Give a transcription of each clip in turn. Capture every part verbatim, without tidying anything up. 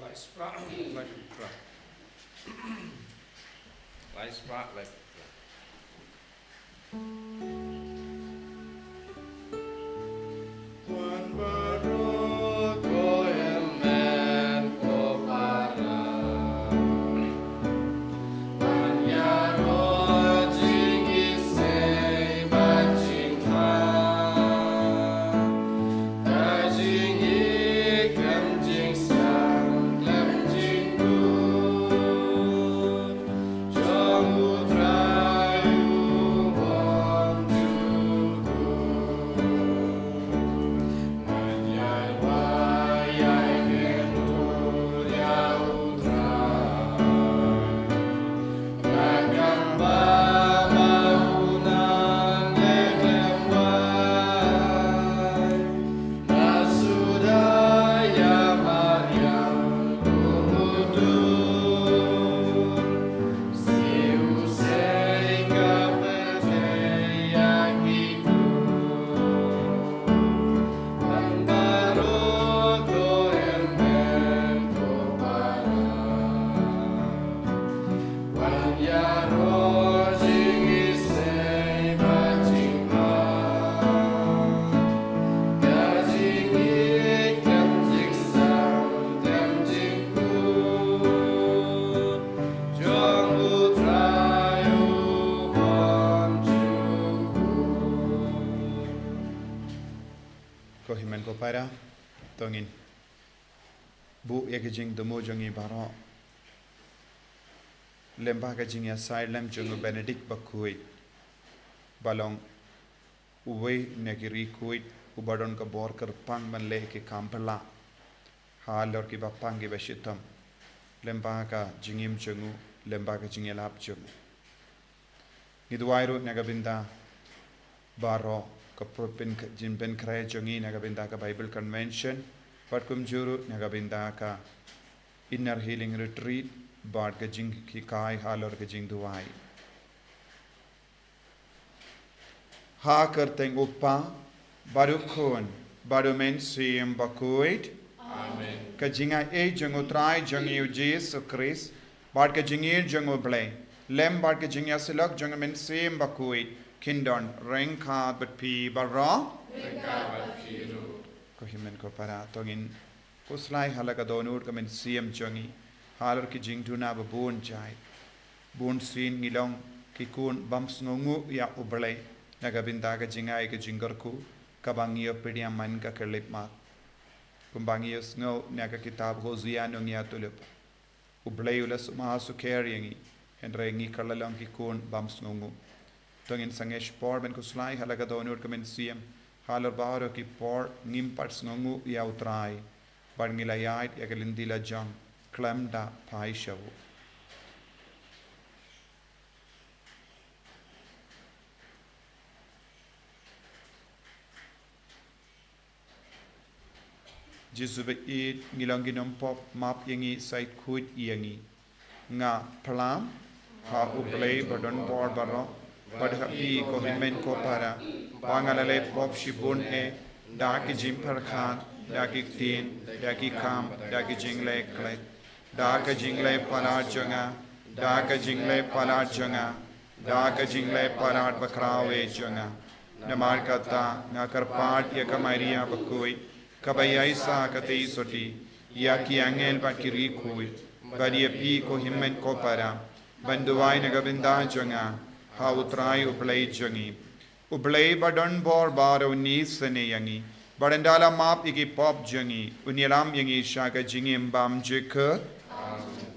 Lai Spah, Lai Spah. Lai Spah, Lai Spah. Ko hynmen ko para, to ngin buh ïa ka jingthmu jong ngi baroh lyngba ka jingïasaid lem jong u Benedict Bakhuid, ba long uwei na ki riewkhuid uba don ka bor kyrpang ban leh ki kam phylla halor kiba pang kiba shitom, lyngba ka jingim jong u, lyngba ka jingïalap jong u. Ngi duwai ruh na ka bynta baroh ka pro-, pyn-, jingpynkhreh jong ngi na ka bynta ka Bible Convention, bad kumjuh ruh na ka bynta ka Inner Healing Retreat bad ka jinghikai halor ka jingduwai. Ha ka kyrteng u Kpa, bad u Khun, bad u Mynsiem Bakhuid. Amen. Ka jingaiei jong u Trai jong ngi u Jisu Khrist, bad ka jingïeit jong u Blei, lem bad ka jingïasyllok jong u Mynsiem Bakhuid, kin don ryngkat bad phi baroh. Ryngkat bad phi ruh. Ko hynmen ko para, to ngin khuslai ha la ka dohnud ka mynsiem jong ngi halor ki jingduna ba bun jait. Bun sien ngi long ki khun bym sngewnguh ïa u Blei na ka bynta ka jingai ka jingkyrkhu kaba ngi ïoh pdiang man ka khyllipmat. Kumba ngi ïohsngew na ka kitab Hosea nongïathuhlypa, u Blei u la sumar sukher ïa ngi, hynrei ngi ka la long ki khun bym sngewnguh. To ngin sangeh shipor ban khuslai ha la ka dohnud ka mynsiem halor baroh ki por ngim pat sngewnguh ïa u Trai, bad ngi la ïaid ïa ka lynti la jong khlem da phai sha u. Jisu baieit, ngi long ki nongpop, map ïa ngi, shait khuid ïa ngi. Nga phla ha u Blei ba don bor baroh, bad ha phi ko hynmen ko para, ba nga la leh pop shibun eh, da ki jingpyrkhat, da ki ktien, da ki kam, da ki jingleh khleh, da ka jingleh palat jong nga, da ka jingleh palat jong nga, da ka jingleh palat bakhraw eh jong nga. Namar kata nga kyrpad ïa ka Maria bakhuid, kaba ïaishah katei sotti ïa ki angel bad ki riewkhuid, bad ïa phi ko hynmen ko para, ban duwai na ka bynta jong nga ha u Trai u Blei jong ngi. U Blei ba don bor baroh un isynei ïa ngi, bad ynda la map ïa ki pop jong ngi, un ïalam ïa ngi sha ka jingim bymjukut. Amen.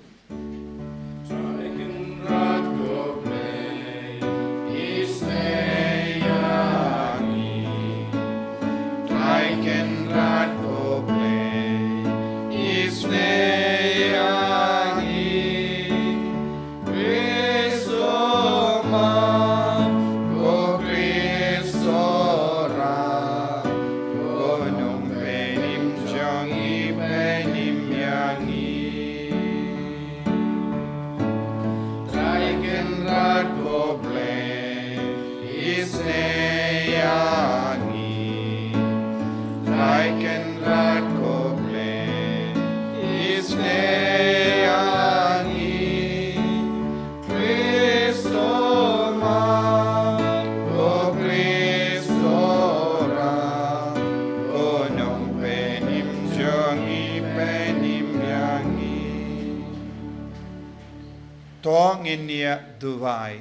Ngin ïa duwai.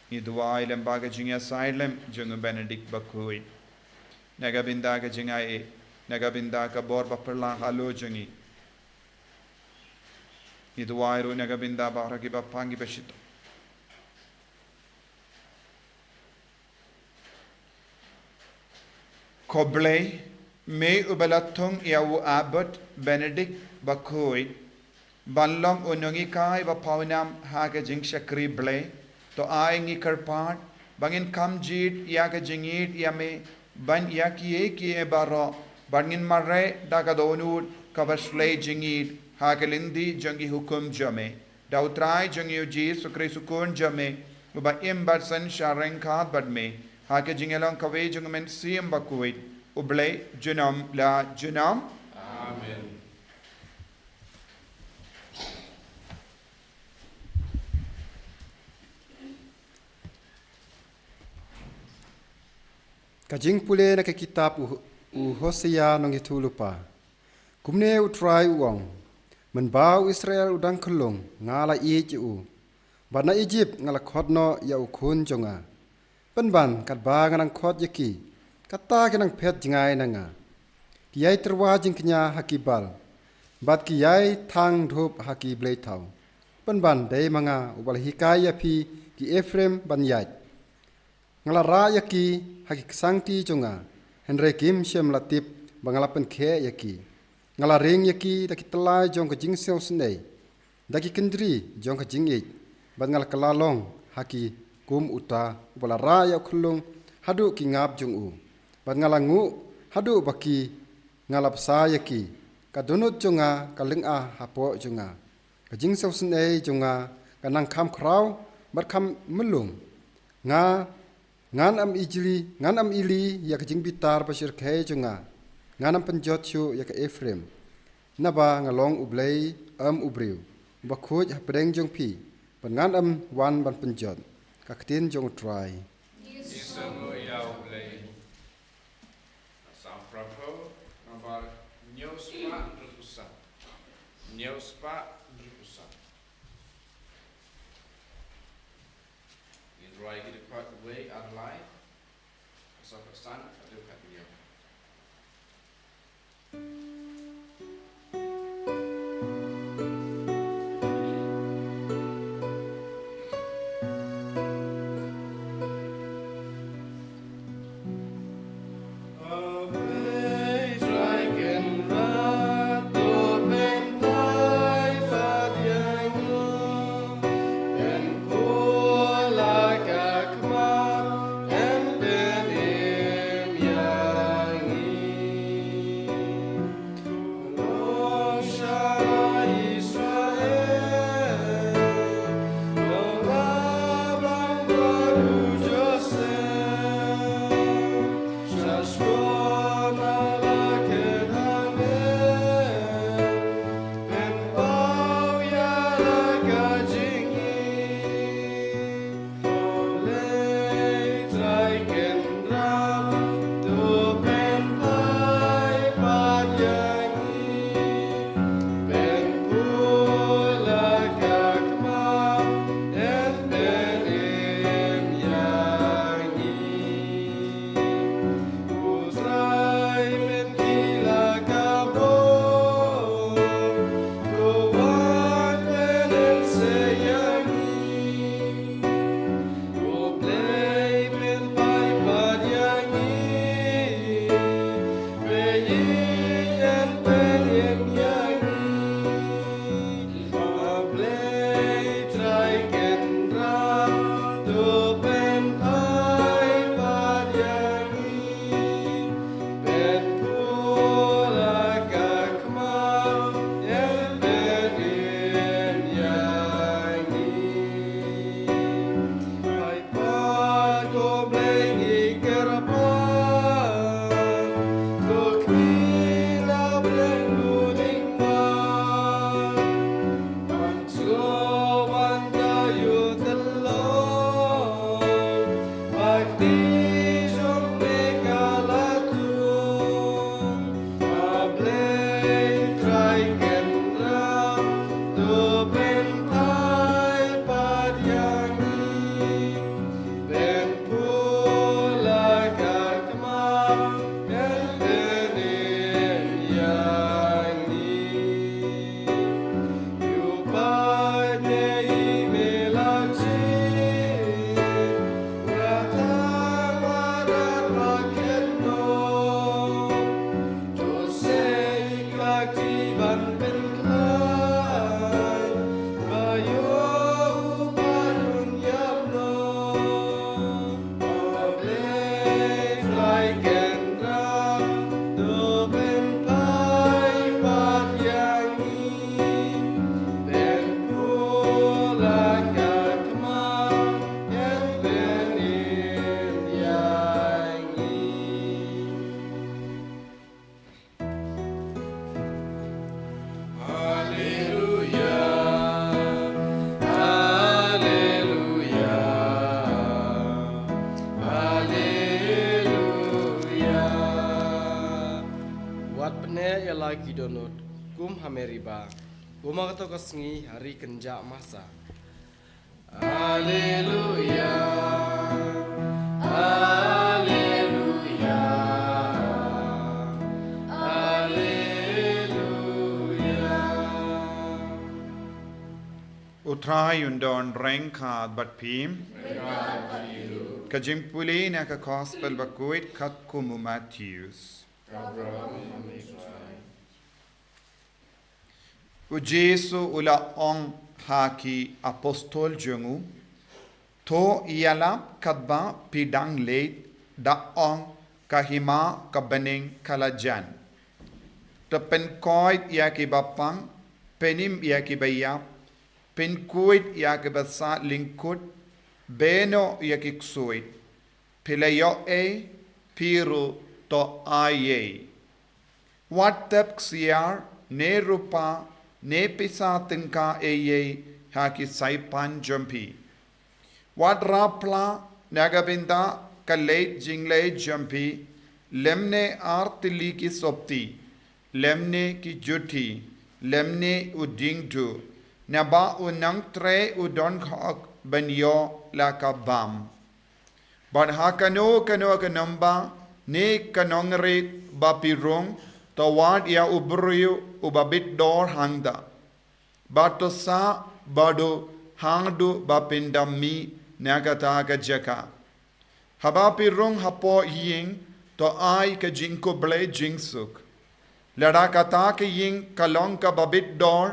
Ngi duwai lem ba ka jingïasaid lem jong u Benedict Bakhuid, na ka bynta ka jingaiei, na ka bynta ka bor ba pyrshah halor jong ngi. Ngi duwai ruh na ka bynta baroh kiba pang kiba shitom. Ko Blei, me uba la thung ïa u Abbot Benedict Bakhuid ban long u nonghikai ba pawnam ha ka jingshakri Blei, to ai ngi kyrpad ba ngin kham jied ïa ka jingïeit ïa me ban ïa kiei kiei baroh, bad ngin mareh da ka dohnud kaba shlei jingïeit ha ka lynti jong ki hukum jong me. Da u Trai jong ngi u Jisu Khrist u Khun jong me, uba im bad synshar ryngkat bad me ha ka jingïalong kawei jong u Mynsiem Bakhuid, U Blei junom la junom. Amen. Ka jingpule na ka kitab u, u Hosea nongïathuhlypa. Kumne u Trai u ong: Mynba u Israel u dang khyllung, nga la ïeit ïa u. Bad na Ijipt nga la khot noh ïa u khun jong nga. Pynban katba nga nang khot ïa ki, kata ki nang phet jngai na nga. Ki ïai tyrwa jingkñia ha ki Baal, bad ki ïai thang dhup ha ki blei thaw. Pynban dei ma nga uba la hikai ïa phi ki Ephraim ban ïaid. Nga la rah ïa ki ha ki ksangti jong nga, hynrei kim shym la tip ba nga la pynkheh ïa ki. Nga la ring ïa ki da ki tyllai jong ka jingsngewsynei, da ki kyndri jong ka jingïeit, bad nga la kylla long ha ki kum uta uba la rah ïa u khyllung haduh ki ngap jong u. Bad nga la nguh haduh ba ki, nga la bsa ïa ki. Ka dohnud jong nga ka lynga hapoh jong nga. Ka jingsngewsynei jong nga ka nang kham khraw bad kham myllung. Nga, ngan ym ili, ngan ym ili ïa ka jingbitar ba shyrkhei jong nga. Ngan ym pynjot shuh ïa ka Ephraim, naba nga long U Blei, ym u briew, uba khuid hapdeng jong phi, bad ngan ym wan ban pynjot. Ka ktien jong U Trai. Ngi sngew ïa U Blei. Psalm Proverb number hynñiew spah hynriewphew san. Hynñiew spah hynriewphew san. Ngin rwai ki dkhot wei ar lai. Ka sawphew san haduh khathynñiew. Ïa la ki dohnud kum ha Meriba, u ma kato ka sngi ha ri kynjah masa. Alleluia, alleluia, alleluia. U Trai un don ryngkat bad phi. Ka jingpule na ka Gospel bakhuid katkum u Mathaios. U Jisu u la ong ha ki apostol jong u, to ïalap katba phi dang leit, da ong, ka hima ka bneng ka la jan. To pynkoit ïa ki bapang, pynim ïa ki baïap, pynkhuid ïa ki basad lyngkut, beh noh ïa ki ksuid. Phi la ïoh ei, phi ruh to ai ei. Wat tep ksiar, ne rupa, ne pisa tyngka ei ei ha ki saipan jong phi. Wat rapla na ka bynta ka leit jingleit jong phi, lymne ar tylli ki sopti, lymne ki juti, lymne u diengduh, naba u nongtrei u don hok ban ïoh la ka bam. Bad ha kano kano ka nongbah ne ka nongrit ba phi rung, to wad ïa u briew uba bit dor hangta. Bad to sah bad u haduh ba phin da mih na kata ka jaka. Haba phi rung hapoh ïing, to ai ka jingkhublei jingsuk. Lada kata ka ïing ka long kaba bit dor,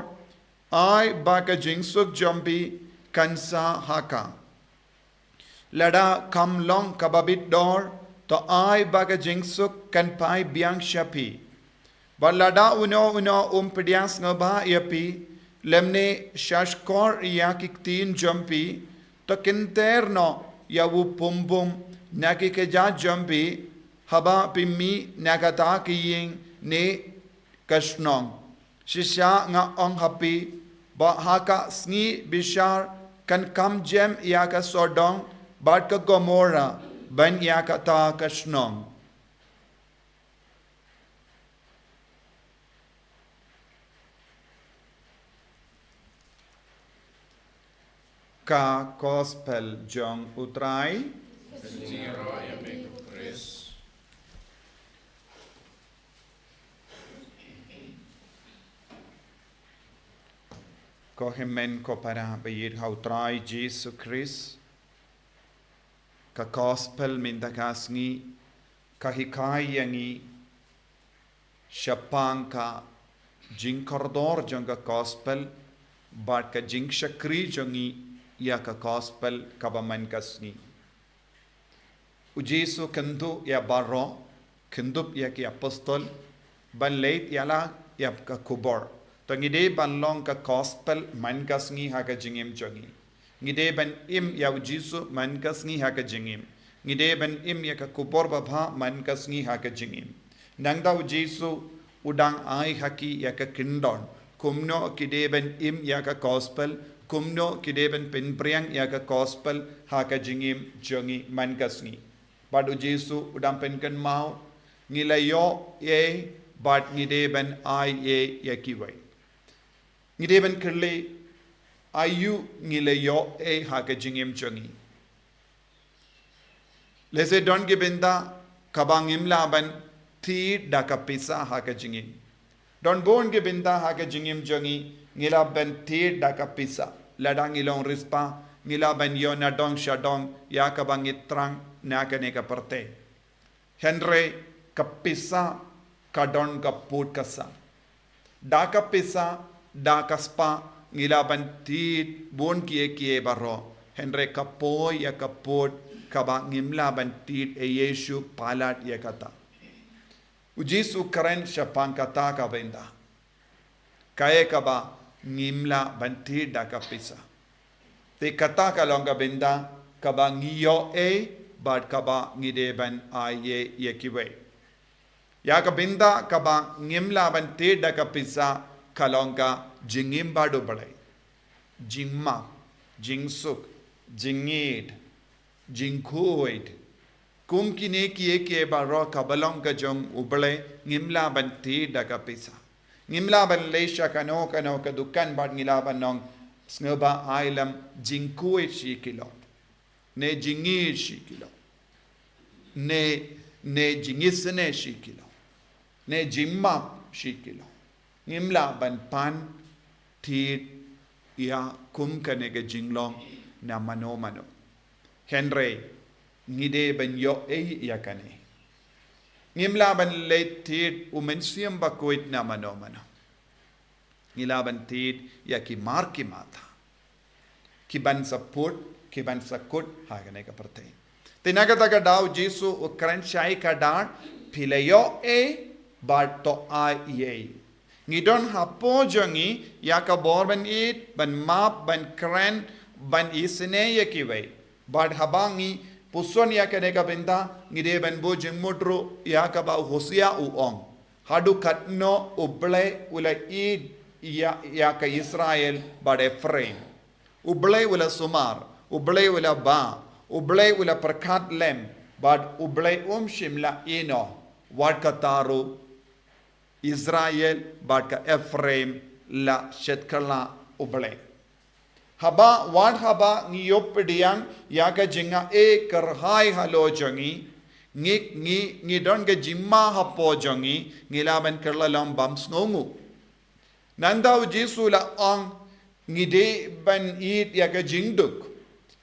ai ba ka jingsuk jong phi kan sah ha ka. Lada kam long kaba bit dor, to ai ba ka jingsuk kan phai biang sha phi. Bad lada uno uno um pdiang sngewbha ïa phi, lymne shahshkor ïa ki ktien jong phi, to kynter noh ïa u pumbum na ki kjat jong phi, haba phi mih na kata ka ïing ne ka shnong. Shisha nga ong ha phi, ba ha ka sngi bishar kan kham jem ïa ka Sodom bad ka Gomorrah ban ïa kata ka shnong. Ka Gospel jong u Trai. Ko hynmen ko para ba ïeit ha u Trai Jisu Khrist. Ka Gospel mynta ka sngi ka hikai ïa ngi shaphang ka jingkordor jong ka Gospel bad ka jingshakri jong ngi ïa ka Gospel kaba man ka sngi. U Jisu kynduh ïa baroh, kynduh ïa ki apostol, ban leit ïa la ïa ka khubor. To ngi dei ban long ka Gospel man ka sngi ha ka jingim jong ngi. Ngi dei ban im ïa u Jisu man ka sngi ha ka jingim. Ngi dei ban im ïa ka khubor babha man ka sngi ha ka jingim. Nangta u Jisu u dang ai ha ki ïa ka kyndon. Kumno ki dei ban im ïa ka Gospel, kumno ki dei ban pynpriang ïa ka Gospel ha ka jingim jong ngi man ka sngi. Bad u Jisu u dang pynkynmaw, ngi la ïoh ei bad ngi dei ban ai ei ïa kiwei. Ngi dei ban kylli, aïu ngi la ïoh ei ha ka jingim jong ngi. Lehse don ki bynta kaba ngim lah ban thied da ka pisa ha ka jingim. Don bun ki bynta ha ka jingim jong ngi, ngi lah ban thied da ka pisa. Lada ngi long riewspah, ngi lah ban ïoh nadong shadong ïa kaba ngi thrang na kane ka pyrthei. Hynrei ka pisa ka don ka pud ka sah. Da ka pisa, da ka spah, ngi lah ban thied bun kiei kiei baroh. Hynrei ka poi ïa ka pud kaba ngim lah ban thied, e Jisu palat ïa kata. U Jisu kren shaphang kata ka bynta. Kaei kaba ngim lah ban thied da ka pisa. Te kata ka long ka bynta kaba ngi ïoh ei bad kaba ngi dei ban ai ei ïa kiwei. Ïa ka bynta kaba ngim lah ban thied da ka pisa ka long ka jingim bad U Blei. Jingmap, jingsuk, jingïeid, jingkhuid. Kum kine kiei kiei baroh kaba long ka jong U Blei, ngim lah ban thied da ka pisa. Ngim lah ban leit sha kano kano ka dukan bad ngi lah ban ong, sngewbha ai lem jingkhuid shi kilo, ne jingïeit shi kilo, ne, ne jingisynei shi kilo, ne jingmap shi kilo. Ngim lah ban pan thied ïa kum kane ka jinglong na mano mano. Hynrei ngi dei ban ïohi ïa kane. Ngim lah ban leit thied U Mynsiem Bakhuid na mano mano. Ngi lah ban thied ïa ki mar ki matha ki ban sa put, ki ban sa kut ha kane ka pyrthei. Te na kata ka daw U Jisu u kren shai kdar, phi la ïohi bad to ai ei. Ngi don hapoh jong ngi ïa ka bor ban ïeit, ban map, ban kren, ban isynei ïa kiwei. Bad haba ngi puson ïa kane ka bynta, ngi dei ban buh jingmut ruh ïa kaba u Hosea u ong, haduh katno U Blei u la ïeit ïa, ïa ka Israel bad Ephraim. U Blei u la sumar, U Blei u la bah, U Blei u la pyrkhat lem, bad U Blei um shym la ïehnoh. Wat kata ruh Israel bad ka Ephraim la shet kylla U Blei. Haba, wat haba ngi ïoh pdiang ïa ka jingaiei kyrhai halor jong ngi, ngi, ngi, ngi don ka jingma hapoh jong ngi, ngi lah ban kylla long bym sngewnguh. Nangta U Jisu la ong, ngi dei ban ïeit ïa ka jingduk.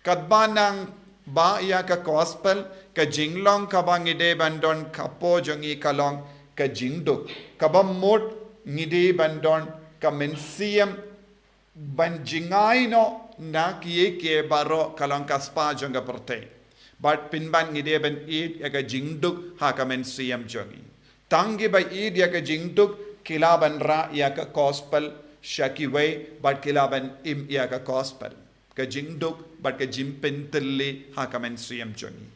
Katba nang bah ïa ka gospel, ka jinglong kaba ngi dei ban don hapoh jong ngi ka long ka jingduk. Kaba mut ngi dei ban don ka mynsiem ban jngai noh na kiei kiei baroh ka long ka spah jong ka pyrthei. Bad pynban ngi dei ban ïeit ïa ka jingduk ha ka mynsiem jong ngi. Tang kiba ïeit ïa ka jingduk ki lah ban rah ïa ka gospel sha kiwei bad ki lah ban im ïa ka gospel. Ka jingduk bad ka jingpyntylli ha ka mynsiem jong ngi.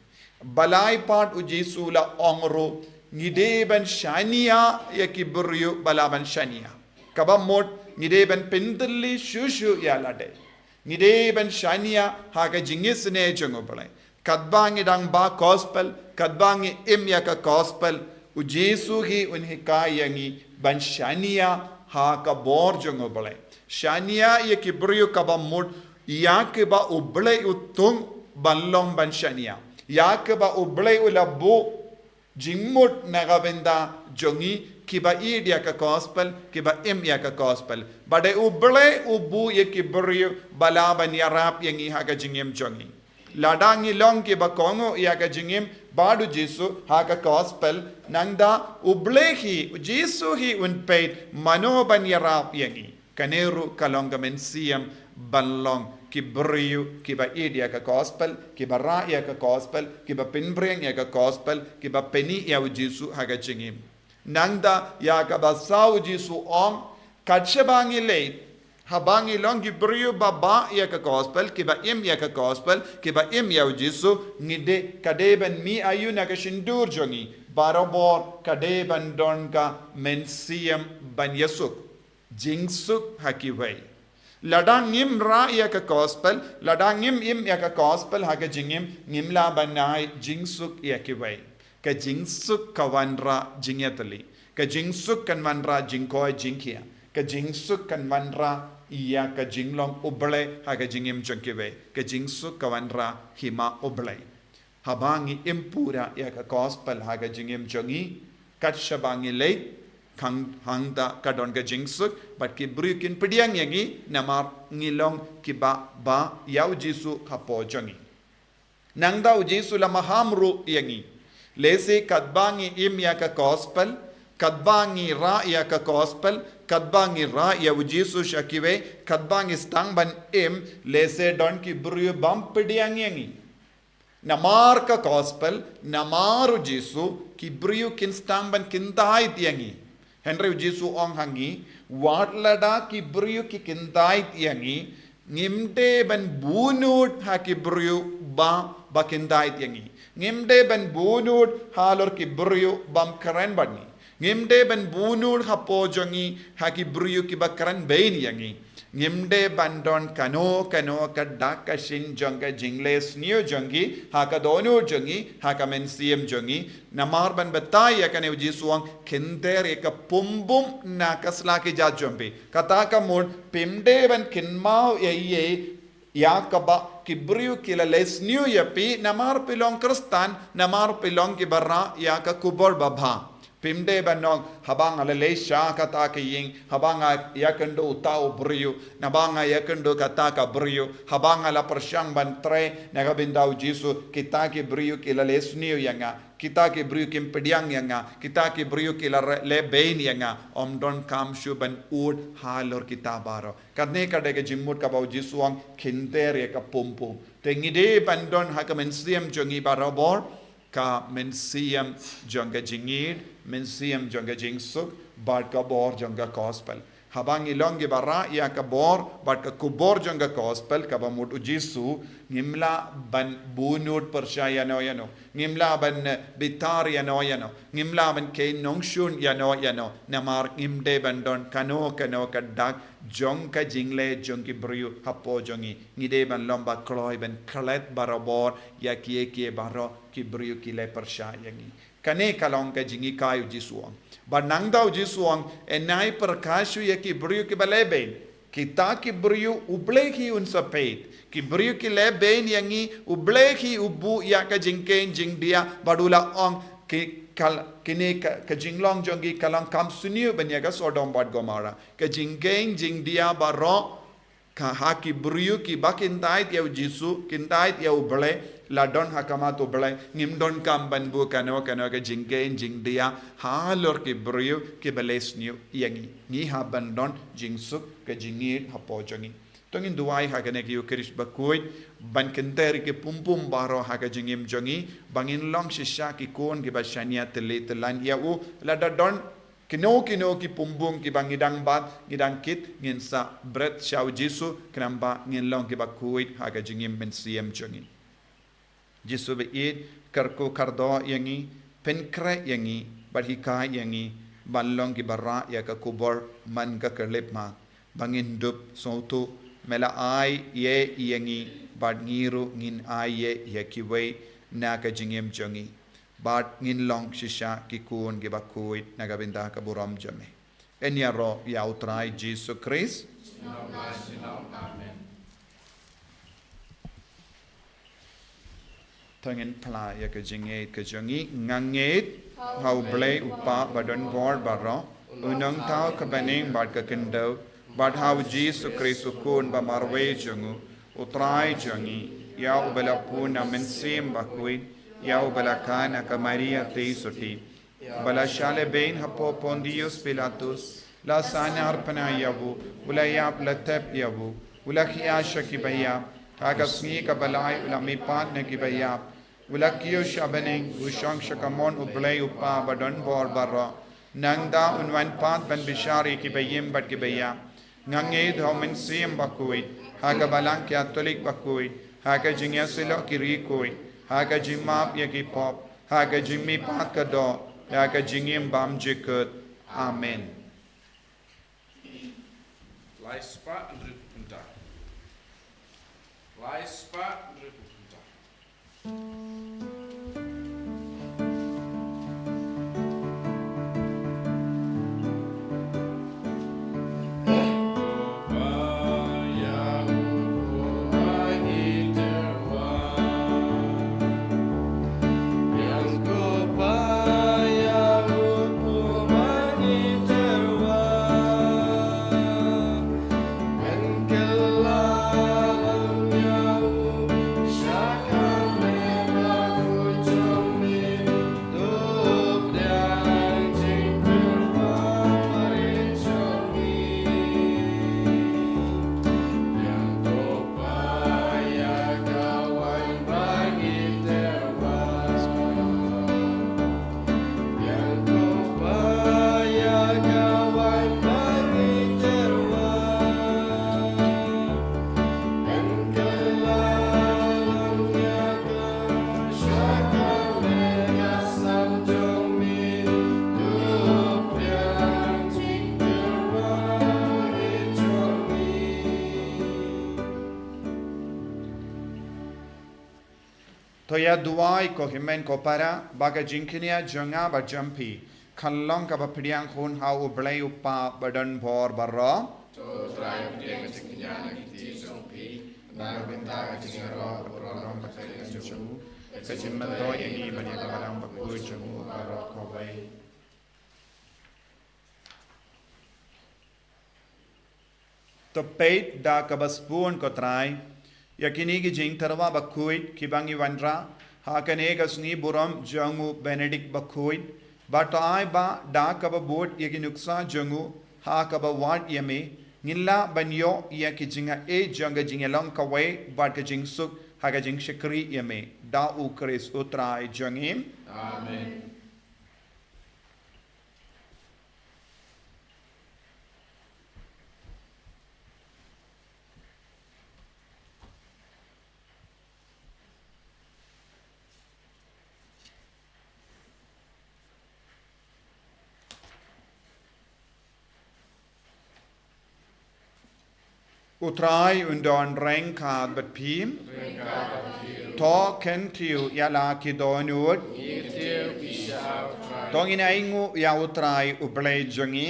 Balei pat U Jisu la ong ruh, ngi dei ban shaniah ïa ki briew ba lah ban shaniah. Kaba mut ngi dei ban pyntylli shuh shuh ïa lade. Ngi dei ban shaniah ha ka jingisynei jong U Blei. Katba ngi dang bah gospel, katba ngi im ïa ka gospel, U Jisu hi un hikai ïa ngi ban shaniah ha ka bor jong U Blei. Shaniah ïa ki briew kaba mut ïa kiba U Blei u thung ban long ban shaniah. Ïa kiba U Blei u la buh jingmut na ka bynta jong ngi kiba ïeit ïa ka gospel, kiba im ïa ka gospel. Ba dei U Blei u buh ïa ki briew ba lah ban ïarap ïa ngi ha ka jingim jong ngi. Lada ngi long kiba kohnguh ïa ka jingim bad U Jisu ha ka gospel, nangta U Blei hi, U Jisu hi un peit mano ban ïarap ïa ngi. Kane ruh ka long ka mynsiem ban long ki briew kiba ïeit ïa ka gospel, kiba rah ïa ka gospel, kiba pynbring ïa ka gospel, kiba pyni ïa U Jisu ha ka jingim. Nangta ïa kaba saw U Jisu ong, kat shaba ngi leit, haba ngi long ki briew ba bah ïa ka gospel, kiba im ïa ka gospel, kiba im ïa U Jisu, ngi dei, ka dei ban mih aïu na ka shyntur jong ngi, barabor ka dei ban don ka mynsiem ban ïasuk. Jingsuk ha kiwei. Lada ngim rah ïa ka gospel, lada ngim im ïa ka gospel ha ka jingim, ngim lah ban ai jingsuk ïa kiwei. Ka jingsuk ka wanrah jingïatylli. Ka jingsuk kan wanrah jingkoit jingkhiah. Ka jingsuk kan wanrah ïa ka jinglong U Blei ha ka jingim jong kiwei. Ka jingsuk ka wanrah hima U Blei. Haba ngi im pura ïa ka gospel ha ka jingim jong ngi, kat shaba ngi leit, hang, hangta ka don ka jingsuk, bad ki briew kin pdiang ïa ngi, namar ngi long kiba bah ïa U Jisu hapoh jong ngi. Nangta U Jisu la maham ruh ïa ngi. Lehse katba ngi im ïa ka gospel, katba ngi rah ïa ka gospel, katba ngi rah ïa U Jisu sha kiwei, katba ngi sdang ban im, lehse don ki briew bym pdiang ïa ngi. Namar ka gospel, namar U Jisu, ki briew kin sdang ban kyntait ïa ngi. Hynrei U Jisu ong ha ngi, wat lada ki briew ki kyntait ïa ngi, ngim dei ban bunud ha ki briew ba, ba kyntait ïa ngi. Ngim dei ban bunud halor ki briew bym kren bad ngi. Ngim dei ban bunud hapoh jong ngi ha ki briew kiba kren bein ïa ngi. Ngim dei ban don kano kano ka dak ka shin jong ka jingleh sniew jong ngi ha ka dohnud jong ngi, ha ka mynsiem jong ngi. Namar ban batai ïa kane, u Jisu u ong, khyndiat ïa ka pumbum na ka sla ki jait jong phi. Kata ka mut phim dei ban kynmaw ïa ei ei ïa kaba ki briew ki la leh sniew ïa phi, namar phi long Khristan, namar phi long kiba rah ïa ka khubor babha. Phim dei ban ong, haba nga la leh sha kata ka ïing, haba nga ïakynduh uta u briew, haba nga ïakynduh kata ka briew, haba nga la pyrshang ban trei na ka bynta u Jisu, kita ki briew ki la leh sniew ïa nga, kita ki briew kim pdiang ïa nga, kita ki briew ki la re-, leh bein ïa nga. Ym donkam shuh ban ud halor kita baroh. Kane ka dei ka jingmut kaba u Jisu u ong, khyndiat ïa ka pumpum. Te ngi dei ban don ha ka mynsiem jong ngi barabor ka mynsiem jong ka jingïeit, mynsiem jong ka jingsuk, bad ka bor jong ka gospel. Haba ngi long kiba rah ïa ka bor bad ka khubor jong ka gospel, kaba mut u Jisu, ngim lah ban bunud pyrshah ïano ïano, ngim lah ban, eh, bitar ïano ïano, ngim lah ban kheiñ nongshun ïano ïano, namar ngim dei ban don kano kano ka dak jong ka jingleh jong ki briew hapoh jong ngi. Ngi dei ban long ba kloi ban klet barabor ïa kiei kiei baroh ki briew ki leh pyrshah ïa ngi. Kane ka long ka jinghikai u Jisu u ong. Bad nangta u Jisu u ong, yn ai pyrkhat shuh ïa ki briew kiba leh bein. Kita ki briew U Blei hi un sa peit. Ki briew ki leh bein ïa ngi, U Blei hi u buh ïa ka jingkheiñ jingdiah, bad u la ong, ki kal-, kine ka, ka jinglong jong ki ka long kam sniew ban ïa ka Sodom bad Gomorrah. Ka jingkheiñ jingdiah baroh ka ha ki briew kiba kyntait ïa u Jisu, kyntait ïa U Blei, la don ha khmat U Blei. Ngim donkam ban buh kano kano ka jingkheiñ jingdiah halor ki briew kiba leh sniew ïa ngi. Ngi hap ban don jingsuk, ka jingïeit hapoh jong ngi. To ngin duwai ha kane ka Ïukharist bakhuid, ban khyndiat ïa ki pumpum baroh ha ka jingim jong ngi, ba ngin long shisha ki khun kiba shaniah, thylliej thylliej ïa u, lada don kino kino ki pumbung kiba ngi dang bat, ngi dang kit, ngin sa bret sha u Jisu, khnang ba ngin long kiba khuid ha ka jingim mynsiem jong ngi. Jisu ba ïeit, kyrkhu kyrdoh ïa ngi, pynkhreh ïa ngi, bad hikai ïa ngi ban long kiba rah ïa ka khubor man ka khyllipmat, ba ngin dup sngewthuh, me la ai ïa, ïa ngi, bad ngi ruh ngin ai ïa, ïa kiwei na ka jingim jong ngi. Bad ngin long shisha ki khun kiba khuid na ka bynta ka burom jong me. Yn ïaroh ïa u Trai Jisu Khrist. Amen. To ngin phla ïa ka jingngeit ka jong ngi. Nga ngeit ha U Blei U Kpa badonbor baroh, U Nongthaw ka bneng bad ka khyndew, bad ha u Jisu Khrist u Khun ba marwei jong u, u Trai jong ngi, ïa uba la pun na Mynsiem Bakhuid, ïa uba la kha na ka Maria theisotti, ba la shah lehbein hapoh Pontius Pilatus, la sahnarphna ïa u, u la ïap, la thep ïa u, u la khia sha kiba ïap, ha ka sngi kaba lai u la mihpat na kiba ïap, u la kiew sha bneng, u shong sha kamon U Blei U Kpa badonbor baroh. Nangta un wan pat ban bishar ïa kiba im bad kiba ïap. Nga ngeit ha u Mynsiem Bakhuid, ha ka Balang Katholik bakhuid, ha ka jingïasyllok ki riewkhuid, ha ka jingmap ïa ki pop, ha ka jingmihpat ka doh, ha ka jingim bymjukut. Amen. Lai spah hynriewphew kynta. Lai spah hynriewphew kynta. Ïa duwai ko hynmen ko para, ba ka jingkñia jong nga bad jong phi kan long kaba pdiang hun ha U Blei U Kpa badonbor baroh. To Trai, pdiang ka jingkñia na ka kti jong phi, na ka bynta ka jingïaroh baroh ka jong u, ka jingmyntoi ïa ngi bad ïa ka balang bakhuid jong u baroh kawei. To peit da kaba sbun ko Trai ïa kine ki jingtyrwa bakhuid kiba ngi wanrah ha kane ka sngi burom jong u Benedict bakhuid, bad to ai ba da kaba bud ïa ki nuksa jong u ha kaba wad ïa me, ngin lah ban ïoh ïa ki jingaiei jong ka jingïalong kawei bad ka jingsuk ha ka jingshakri ïa me, da U Khrist U Trai jong ngi. Amen. U Trai un don ryngkat bad phi. To kyntiew ïa la ki dohnud. To ngin ainguh ïa U Trai U Blei jong ngi.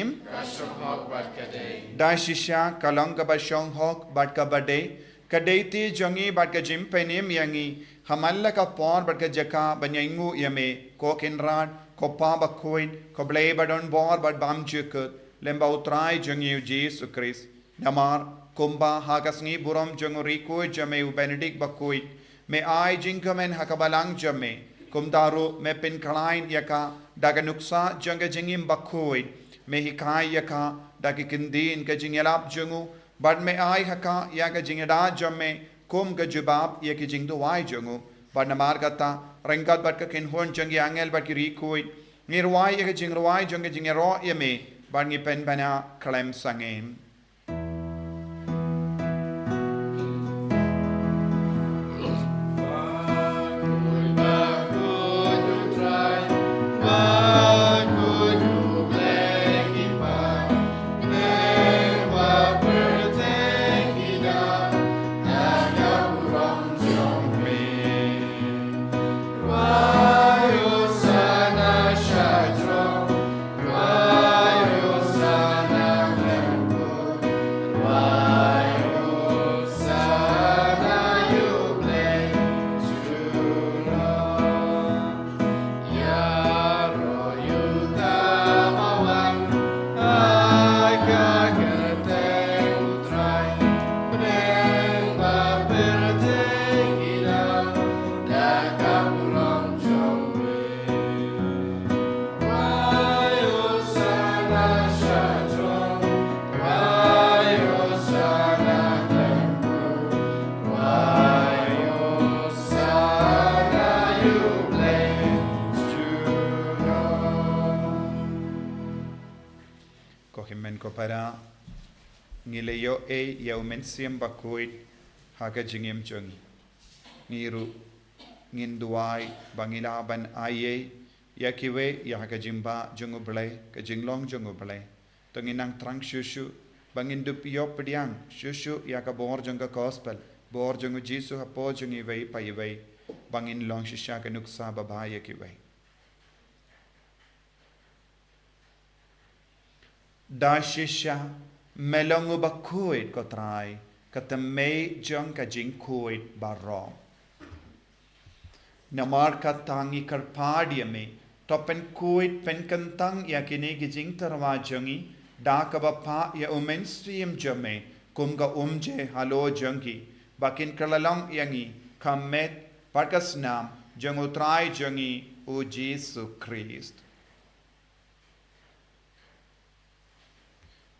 Da shisha ka long kaba shong hok bad kaba dei, ka dei ti jong ngi bad ka jingpynim ïa ngi, ha man la ka por bad ka jaka ban ainguh ïa me, ko Kynrad, ko Pa bakhuid, ko Blei badonbor bad bymjukut, lem bad U Trai jong ngi U Jisu Khrist. Namar kumba ha ka sngi burom jong u riewkhuid jong me u Benedict bakhuid, me ai jingkmen ha ka balang jong me, kumta ruh me pynkhlaiñ ïa ka da ka nuksa jong ka jingim bakhuid. Me hikai ïa ka da ki kyntien ka jingïalap jong u, bad me ai ha ka ïa ka jingïada jong me kum ka jubab ïa ki jingduwai jong u. Bad namar kata, ryngkat bad ka kynhun jong ki angel bad ki riewkhuid, ngi rwai ïa ka jingrwai jong ka jingïaroh ïa me, bad ngi pynbna khlem sangeh. Ko hynmen ko para, ngi la ïoh ei ïa u Mynsiem Bakhuid ha ka jingim jong ngi. Ngi ruh ngin duwai ba ngin lah ban ai ei ïa kiwei ïa ka jingbah jong U Blei, ka jinglong jong U Blei. To ngin nang thrang shuh shuh ba ngin dup ïoh pdiang shuh shuh ïa ka bor jong ka gospel, bor jong U Jisu hapoh jong iwei pa iwei, ba ngin long shisha ka nuksa babha ïa kiwei. Da shisha me long u bakhuid ko Trai, ka thymmei jong ka jingkhuid baroh. Namar kata ngi kyrpad ïa me, to pynkhuid pynkyntang ïa kine ki jingtyrwa jong ngi da kaba phah ïa u Mynsiem jong me kum ka umje halor jong ki, ba kin kylla long ïa ngi ka met bad ka snam jong U Trai jong ngi U Jisu Khrist.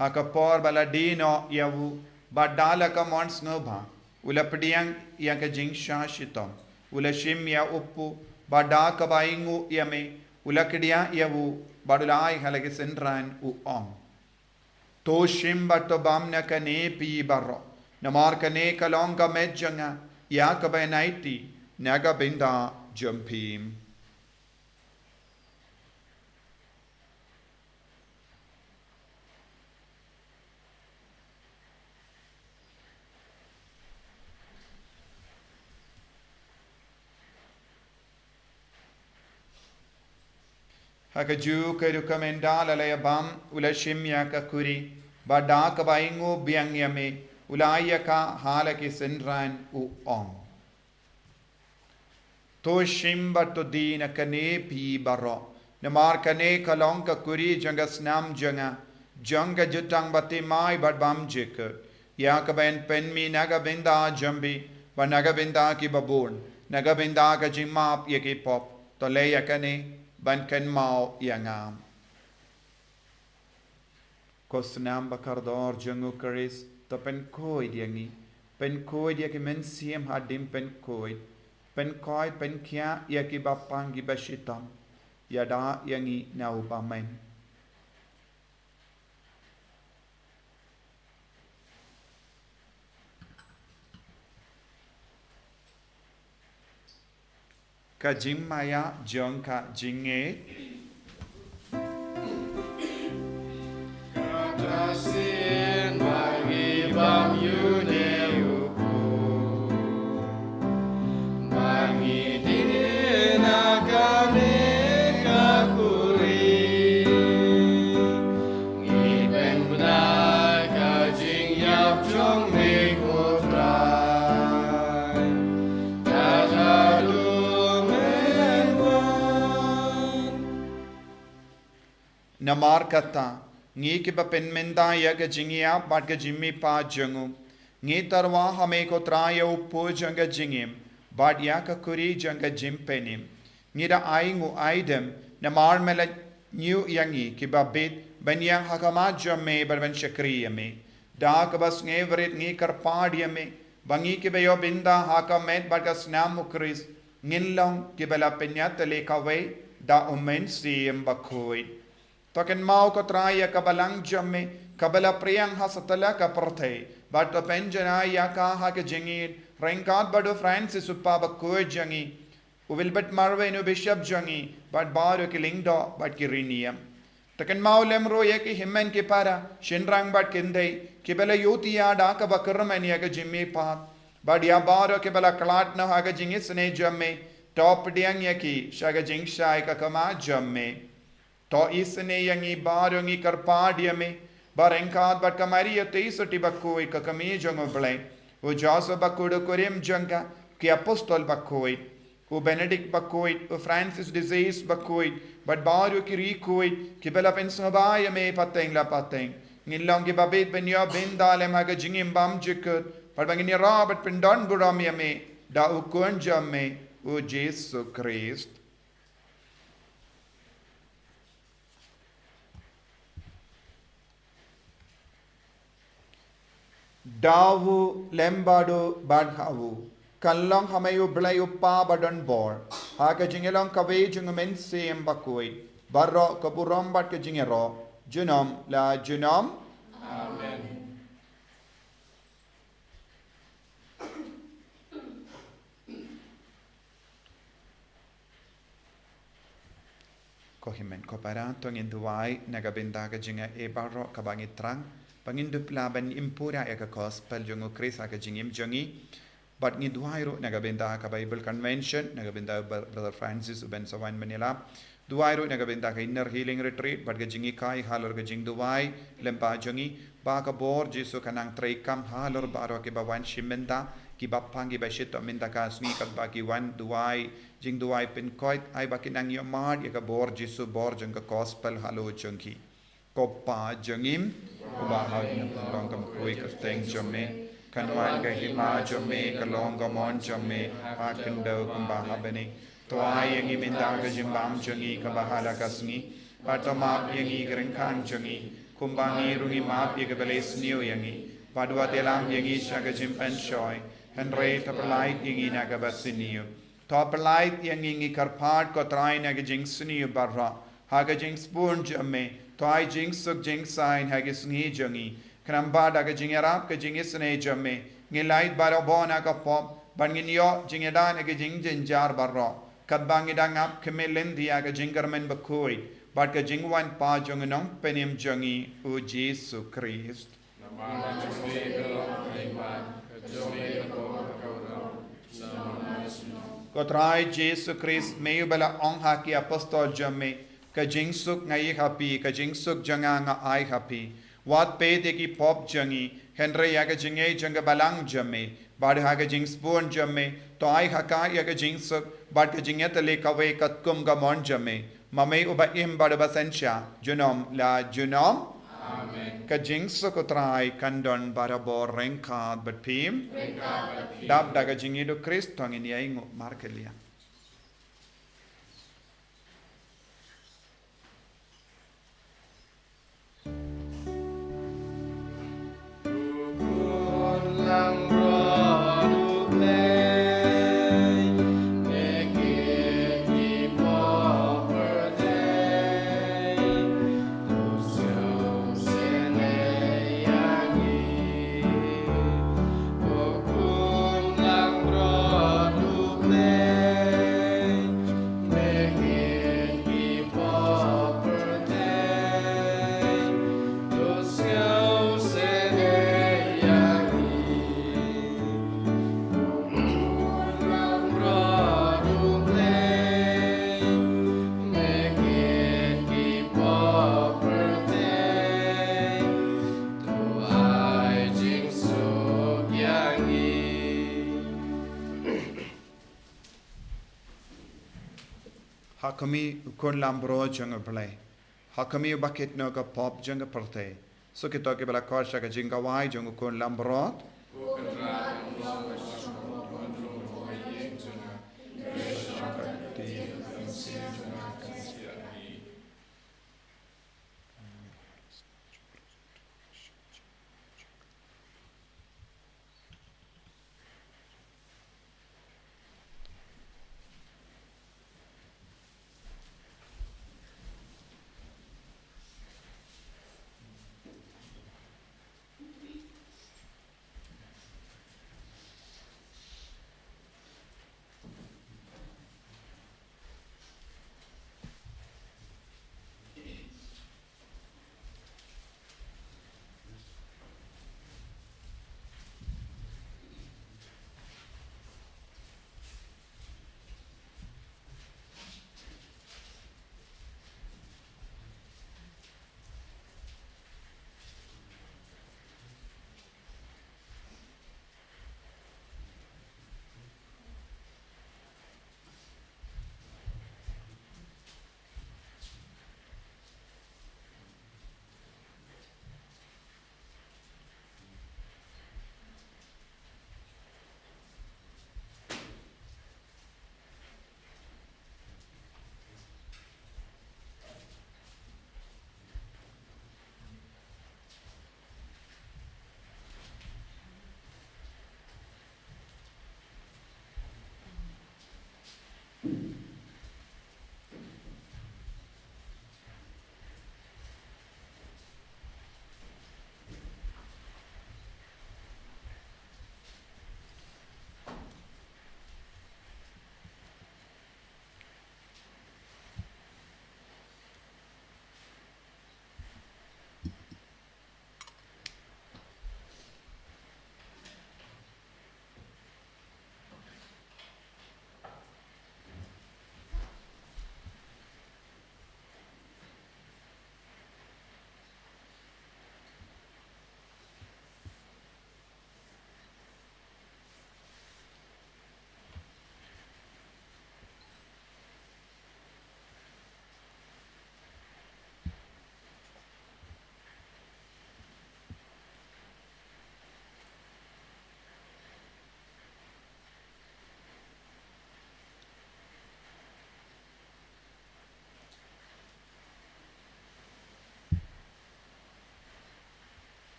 Ha ka por ba la die noh ïa u, bad da la ka mon sngewbha, u la pdiang ïa ka jingshah shitom, u la shim ïa u kpu, bad da kaba ainguh ïa me, u la kdiah ïa u, bad u la ai ha la ki synran, u ong: To shim bad to bam na kane phi baroh, namar kane ka long ka met jong nga, ïa kaba yn aiti na ka bynta jong phi. Ha kajuh ka rukom ynda la leit bam, u la shim ïa ka khuri, bad da kaba ainguh biang ïa me, u la ai ïa ka ha la ki synran, u ong: To shim bad to die na kane phi baroh, namar kane ka long ka khuri jong ka snam jong nga, jong ka jutang bathymmai bad bymjukut, ïa kaba yn pynmih na ka bynta jong phi bad na ka bynta ki babun, na ka bynta ka jingmap ïa ki pop. To leh ïa kane ban kynmaw ïa nga. Ko snam ba kordor jong u Khrist, to pynkhuid ïa ngi. Pynkhuid ïa ki mynsiem haduh pynkhuid. Pynkhuid, pynkhiah ïa ki bapang ki bashitom. Ïada ïa ngi na u bymman. Ka jingmaïa jong ka jingngeit. Kata sien ba ngi bam ïa une u khun, ba ngi die na kane ka khuri. Ngi pynbna ka jingïap jong me, ko Trai, kat haduh men wan. Namar kata, ngi kiba pynmynta ïa ka jingïap bad ka jingmihpat jong u, ngi tyrwa ha me, ko Trai, ïa u pud jong ka jingim bad ïa ka khuri jong ka jingpynim. Ngi da ainguh aidem namar me la ñiew ïa ngi kiba bit ban ïeng ha khmat jong me bad ban shakri ïa me. Da kaba sngewrit ngi kyrpad ïa me ba ngi kiba ïoh bynta ha ka met bad ka snam u Khrist ngin long kiba la pynïatylli kawei da u Mynsiem Bakhuid. To kynmaw, ko Trai, ïa ka balang jong me kaba la phriang ha satlak ka pyrthei, bad to pynjanai ïa ka ha ka jingïeit ryngkat bad u Francis u Kpa Bakhuid jong ngi, u Wilbert Marwei u Bishop jong ngi, bad baroh ki lyngdoh bad ki riewniam. To kynmaw lem ruh ïa ki hynmen ki para, shynrang bad khyndai kiba la ïohi ïa da kaba kyrmen ïa ka jingmihpat, bad ïa baroh kiba la khlad noh ha ka jingisynei jong me. To pdiang ïa ki sha ka jingshai ka khmat jong me. To isynei ïa ngi baroh, ngi kyrpad ïa me, ba ryngkat bad ka Maria Theisotti Bakhuid, ka kmie jong u Blei, u Joseph Bakhuid u kurim jong ka, ki Apostol Bakhuid, u Benedict Bakhuid, u Francis de Sales Bakhuid, bad baroh ki riewkhuid kiba la pynsngewbha ïa me pateng la pateng, ngin long kiba bit ban ïoh bynta lem ha ka jingim bymjukut, bad ba ngin ïarap bad pyndonburom ïa me da u Khun jong me, u Jisu Khrist. Da u lem bad u bad ha u, kan long ha me u Blei u Kpa badonbor, ha ka jingïalong kawei jong u Mynsiem Bakhuid, baroh ka burom bad ka jingïaroh junom la junom. Amen. Ko hynmen ko para, to ngin duwai na ka bynta ka jingaiei baroh kaba ngi thrang, ba ngin dup lah ban im pura ïa ka gospel jong u Khrist ha ka jingim jong ngi. Bad ngi duwai ruh na ka bynta ka Bible Convention, na ka bynta Br-, Brother Francis u Ben Sawan Manila. Duwai ruh na ka bynta ka Inner Healing Retreat bad ka jinghikai halor ka jingduwai lyngba jong ngi, ba ka bor Jisu kan nang treikam halor baroh kiba wan shim bynta, kiba pang kiba shitom mynta ka sngi, katba ki wan duwai jingduwai pynkhuid, ai ba kin nang ïohmad ïa ka bor Jisu, bor jong ka gospel halor jong ki. Ko Pa jong ngi, uba ha bneng, kan long ka mukhui ka kyrteng jong me, kan wan ka hima jong me, kan long ka mon jong me ha khyndew kumba ha bneng. To ai ïa ngi mynta ka jingbam jong ngi kaba ha la ka sngi, bad to map ïa ngi ki ryngkang jong ngi, kumba ngi ruh ngi map ïa kiba leh sniew ïa ngi. Bad wat ïalam ïa ngi sha ka jingpynshoi, hynrei to pyllait ïa ngi na kaba sniew. To pyllait ïa ngi, ngi kyrpad ko Trai, na ka jingsniew baroh, ha ka jingsbun jong me. To ai jingsuk jingsaiñ ha ki sngi jong ngi, khnang ba da ka jingïarap ka jingisynei jong me, ngin lait baroh bor na ka pop, bad ngin ïoh jingïada na ki jingjynjar baroh, katba ngi dang ap khmih lynti ïa ka jingkyrmen bakhuid bad ka jingwan pat jong u Nongpynim jong ngi, u Jisu Khrist. Ko Trai Jisu Khrist, me uba la ong ha ki apostol jong me, Ka jingsuk nga ïoh ha phi, ka jingsuk jong nga nga ai ha phi. Wat peit ïa ki pop jong ngi, hynrei ïa ka jingïeit jong ka balang jong me. Bad ha ka jingsbun jong me, to ai ha ka ïa ka jingsuk, bad ka jingïatylli kawei katkum ka mon jong me. Ma me uba im bad uba synshar, junom la junom. Amen. Ka jingsuk U Trai kan don barabor ryngkat bad phi. Ryngkat bad phi. Dap da ka jingïeit U Khrist to ngin ïa nguh markylliang. Ha khmih, U Khun Lambrot jong U Blei. Ha khmih, uba kit noh ïa ka pop jong ka pyrthei. Suk ïa kito kiba la khot sha ka jingkhawai jong U Khun Lambrot.